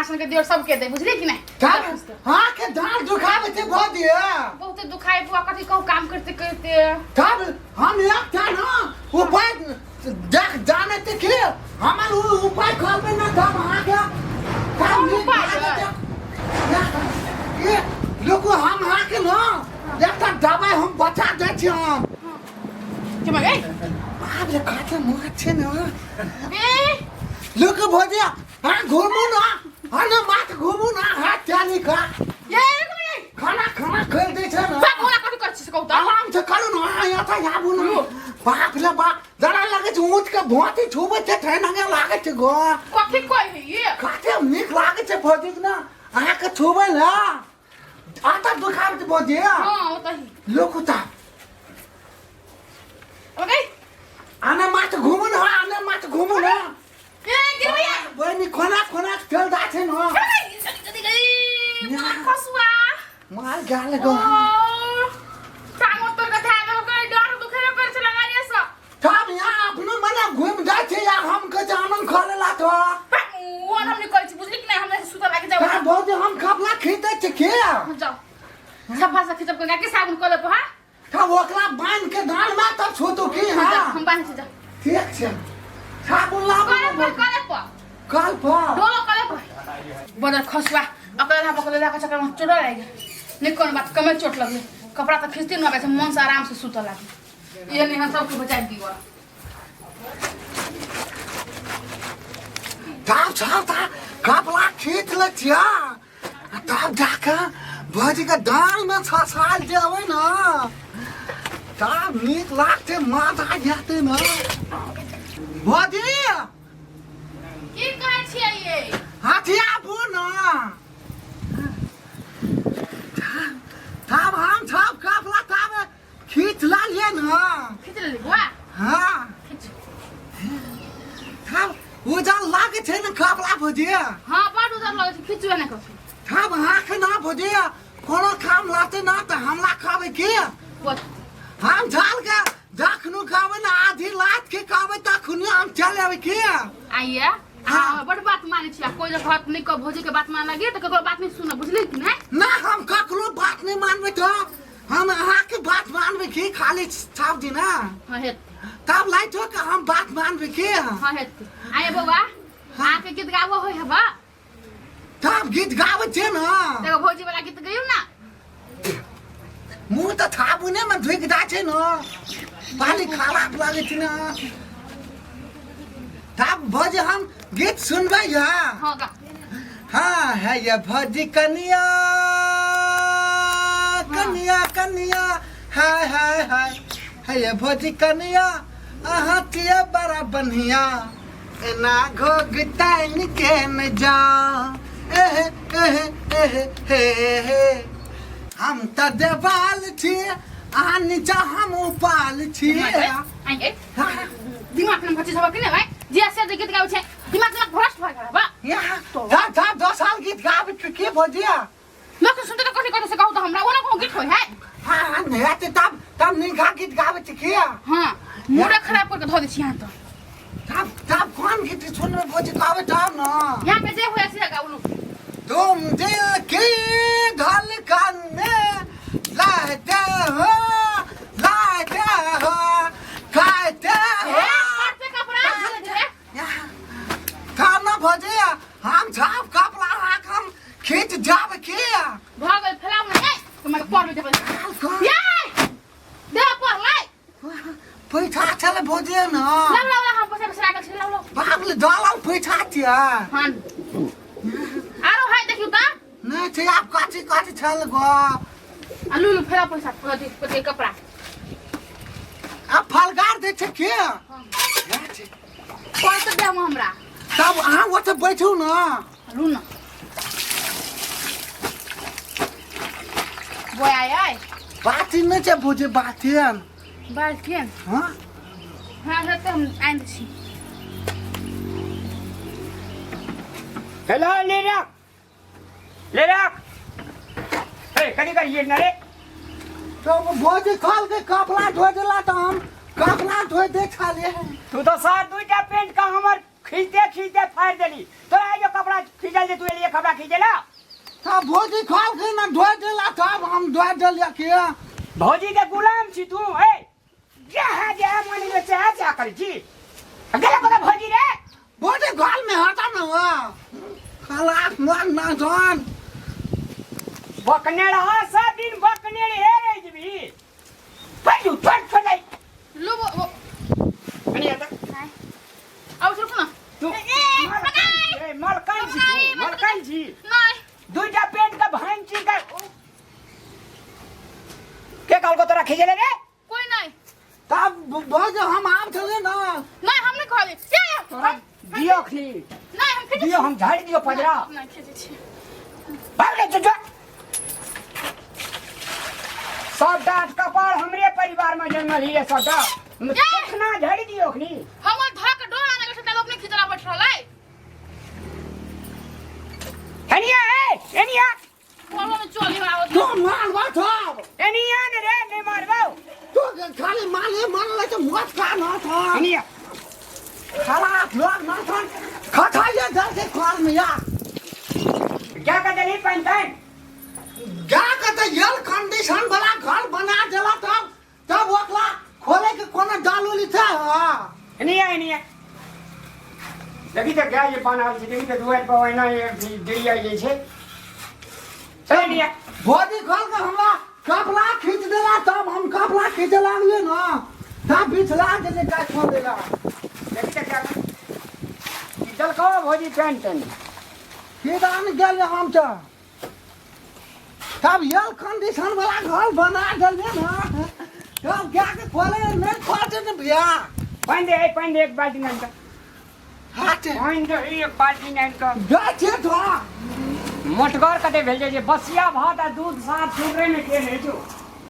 सन के दियो सबके दे बुझली कि नहीं तब हाँ के दाँत दुखाबै छै भौजी बहुते दुखाइ बुआ कथी कहू काम करते करते तब हम एकटा न उपाय देख जाने ते के हमर उ उपाय करबै न तब अहाँके तब कोन नीक उपाय भए है? जेतै। ये लोको हम अहाँके न एकटा दबाइ हम बचा दै छी हम के मगे बाप रे काटे माछ छै न ए लोक भौजी अहाँ घुमू न हाँ न माछ घुमू न हाथ चाली खा ये रुक रे खाना खाना खोलि दै छै न बाप ओना कथी करै छी से कहू तऽ आराम से करू न अहाँ एतऽ आबू न बाप रे बाप जरा लगै छै ऊँच के भोती छुबै छै ठेना लागै छै गो कथी कहै है ये कते नीक लागै छै भौजी के न अहाँके छुबै ल आता दुखाबै छै भौजी हां ओतही लोक उता ओके आने माथ घुमू न आने माथ घुमू न ए गिरबैया बहिनी खोना खोना चल जा छै न जल्दी जल्दी गई खसुआ मार गाल गो टांग तोड़ के धा देबो करे डर दुखेबे करे छै लगाइए से तब यहाँ अपनो मने घुमि जाइ छै या हम के जानन खोले ला तो ओ हम नहीं करै छी बुझली कि नहीं हमरा से सुतल लागे जाओ का भौजी हम कपड़ा खींचै छै के जाओ सफा से खिचब के के साबुन कऽ लेब हां तब ओकरा बांध के धान में तब छूतू की जाओ हाँ हम बांध छी जाओ ठीक छै साबुन लाबू करे ने पर करे पर कल पर डोलो करे पर बदल खसुआ अकला पकड़ ला के चक्कर में चोट लागि गेल नहीं कोनो बात कमे चोट लगले कपड़ा तऽ खींचते न आबै छै मन से आराम से सुतऽ लागे ये नहीं हम सबके बचा दियो तब छाव ता कपड़ा खींच ले छिया आ तब जाके भौजी के दाल में छसाल जेबै न तब नीक लागतै मजा जेतै न भौजी की कहै छियै ये हाथी आबू न तब हम सब कपड़ा तब खींच लालिए न खींच लेली बुआ हाँ खींच तब उजर लागै छै ने कपड़ा भौजी हाँ बड उजर लगै छै खींचबे नहि करू तब अहाँके ना भौजी कोनो काम रहतै ना तऽ हमरा कहबै की हम झाल के जखनो कहबै ने आधी रात के कहबै तखनो हम चल अबै की आइए हाँ बड बात मानै छी आ कोइ जब कहत नहि कह भौजी के बात मान लगी तऽ ककरो बात नहि सुनब बुझली कि नहि ना हम ककरो बात नहीं मानबै तऽ हम अहाँके बात मानबै की खाली छाप दी ना हाँ हेतै तब लाइट हो के हम बात मानबै की हाँ हेतै आइए बौआ अहाँके गीत गाबो होइ हेबा तब गीत गाबै छियै ने देखो भौजी वाला गीत गइयो ना मुँह तऽ थाबुने में ढुकि जाइ छै ने पानी खराब लागै छै ने तब भौजी हम गीत सुनबै या हाँ गा हाँ है ये भौजी कनिया कनिया कनिया हाय हाय हाय है ये भौजी कनिया अहाँ छियै बड़ा बढ़िया एना घोघ तानि के न जा एहे एहे एहे हे हे हम तऽ देवाल छी अहाँ नीचा हम उपाल छी आइ दिमाग में भची सब कि नहीं भाई जे से जे गीत गाबै छै दिमाग दिमाग भ्रष्ट भऽ गेल बा यहाँ जा जा 10 साल गीत गाबै छी के भजिया लोक सुनते तऽ कथी कथी से कहू तऽ हमरा ओना कोनो गीत होइ है हाँ हाँ नहीं आते तब तब नहीं गीत गाबै छी के हाँ मूडे खराब करके धऽ दै छी यहाँ तऽ तब तब कौन गीत सुनबै भौजी कहबै तब न यहाँ के जे हुए से गाउलू तुम दिल की धड़कन में लाते हो लाते हो खाते हो ए काटते कपड़ा धीरे खाना भजे हम छाप कपड़ा हाथ हम खींच जाब के भऽ गेल फैलाउ ने तुम्हारे पर देबै ये दे पर लाई पैसा छल भोजे न लाउ लाउ लाउ, हम पैसा पैसा राखल छी लाउ लाउ बाप रे डॉलर पैसा छियै हाँ आरो है देखियौ तऽ नहि छै आब कथी कथी छल गो आ लू लू फेरा पैसा कथी कथी कपड़ा आब फलगार दै छै के छै। पर तऽ देब हमरा तब अहाँ ओतऽ बैठू ने लू न बोय आय आय बाती नहि छै बुझे बातियन बाल्टियन हाँ हाँ से तऽ हम आनि दै छी हेलो ले रख ले रख ए कनी कर ये ना रे तो भोज खाल के कपड़ा धो देला तऽ हम कपड़ा धो दे छाले तू तो सार दुईटा पेंट का हमर खींचते खींचते फाड़ देली तोरा जो कपड़ा खींचल जे तू एलिए कपड़ा खींचेला। तब भौजी खोल के ना धोए देला तब हम धोए देलिया के। भौजी के गुलाम छी तू ए जहाँ जहाँ मन में चाह चाह करी छी गेला कोना भौजी रे। भौजी घर में हटा न हुआ खलास मन ना जान। बकने रहा सब दिन बकने रे रे जीबी पैजू छोड़ छोड़ जाई लू वो कनी आता। नहीं अब रुको ना। तू ए, ए, पकाई। ए मलकन छी पकाई, तू मलकन छी। नहीं दुईटा पेट का भाइन छी का के कहल को तोरा खिजले रे? कोई नहीं। तब भौजी हम आम चले ना। नहीं हम नहीं कहले ये तोरा दियो खी। नहीं हम खींचे दियो हम झाड़ी दियो पजरा। नहीं खींचे छी। भाग रे जो सबटा कपार हमरे परिवार में जन्मल ही सबटा ना झाड़ी दियो खनी। हम धक डोर आने के साथ अपने खिचला बैठ रहलै। एनिया ए एनिया बोलो में चोली आवत। तू मारबा तब एनिया ने रे नहीं मारबो। तू खाली माले मारले तो मत का ना था। एनिया खलास लोग ना था खखाइए डर के खोल में या क्या कर देली पंचायत जा के तो यल कंडीशन वाला घर बना देला तब तब ओकरा खोले के कोनो डालूली था। हां एनिया एनिया देखी तो क्या ये पान आल छै देखी तो दुआर पर ओहिना ये गिर जाइ छै। चल एनिया भौजी खोल के हमरा कपड़ा खींच देला तब हम कपड़ा खींचे लागलिए ना तब बिछला देले का खोल देला। देखी तो क्या चल कहो भौजी पेंट पेंट खींचान गेल हम तो तब यल कंडीशन वाला घर बना देलिए ना तब क्या के खोले नहीं खोलते ने भैया। पानी दे पानी दे एक बाल्टी नान का हाथ पानी दे एक बाल्टी नान का जा छे तो मोटगर कते भेल जे बसिया भात आ दूध साथ छुरे में के नहीं छो।